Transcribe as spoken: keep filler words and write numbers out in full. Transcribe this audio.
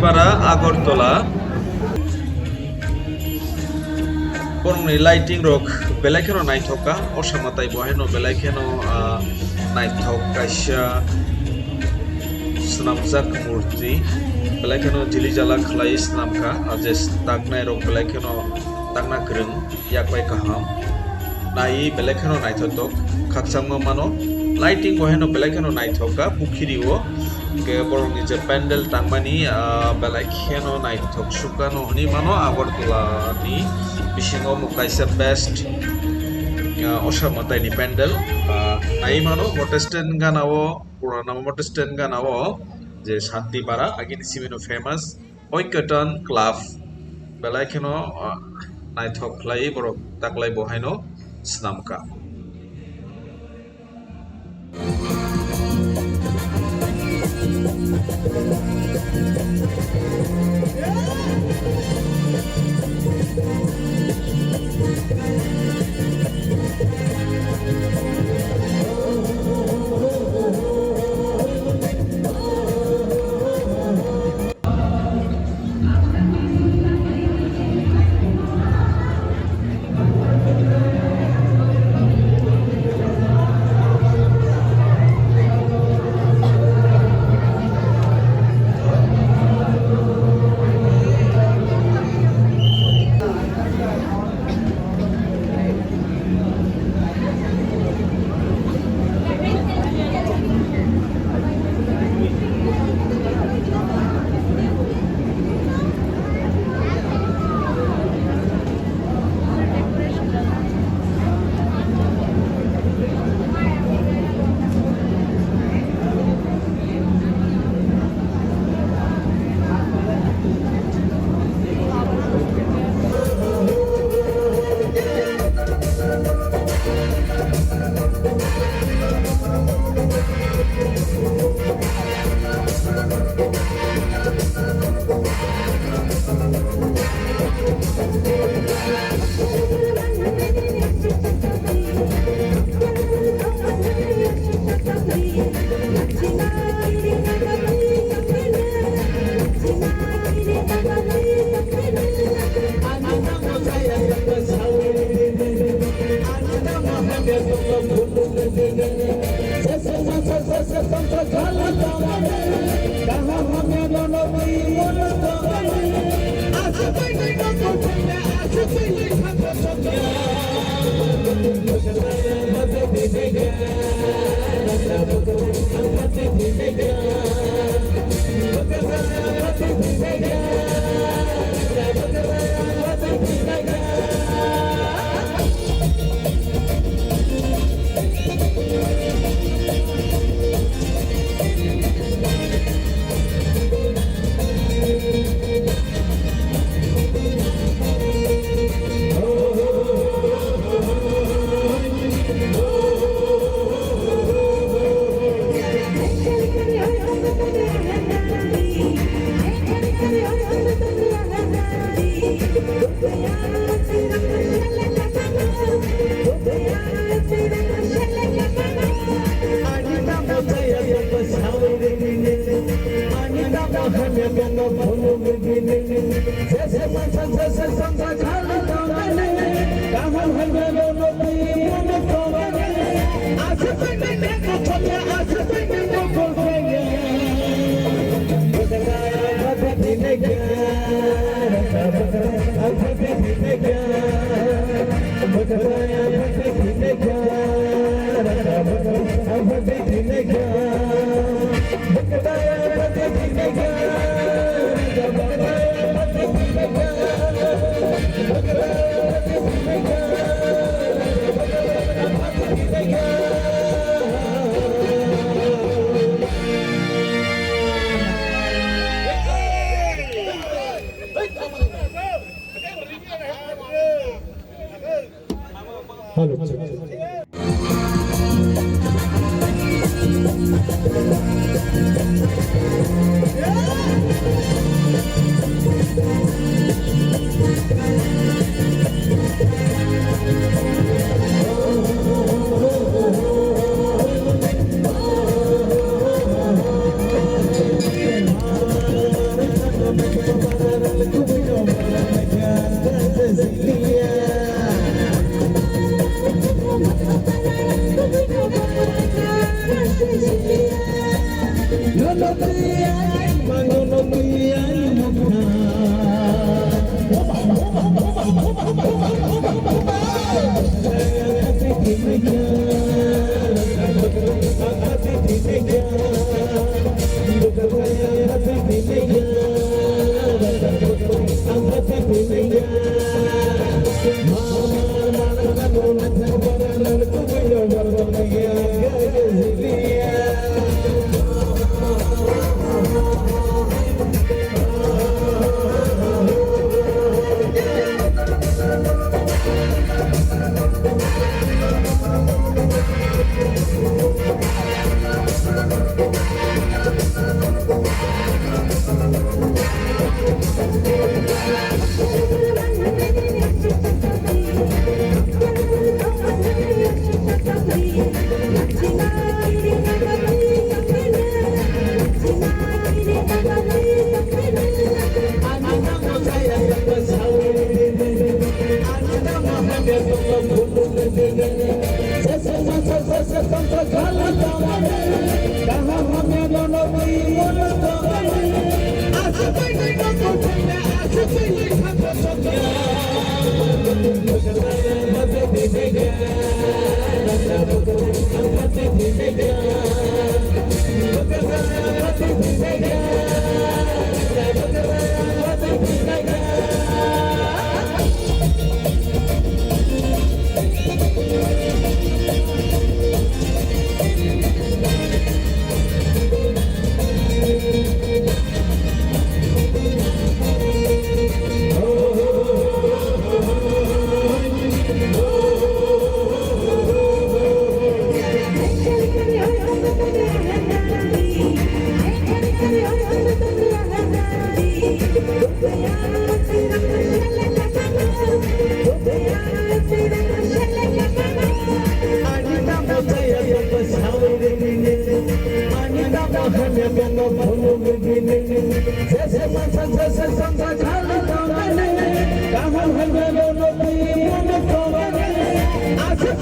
Para Agartala. Borokni lighting rok belai kheno naithok kha, o sama tai bo haino belai kheno, ah, naithok kaisa swnamjak murti, belai kheno jili jala khlai swnam kha, ah, je taknai rok belai kheno takna kwrwng. Yak bai kaham. Nai belai kheno naithotok, khakchangma mano. Lighting bo haino belai kheno naithok kha, pukhiri o. Hwnkhe borokni je pandal tangmani, ah, belai kheno naithok sukha no hwnwi mano. Agartala ni bisingo omo kaisa best, ah, Osha Mwtaini pandal, ah, nai mano. Protestant gana o, purana Protestant gana o je Shanti Para, agini simi no famous. Oikoton Club belai kheno, ah, naithok khlai borok taklai bo haino swnam kha. Hello.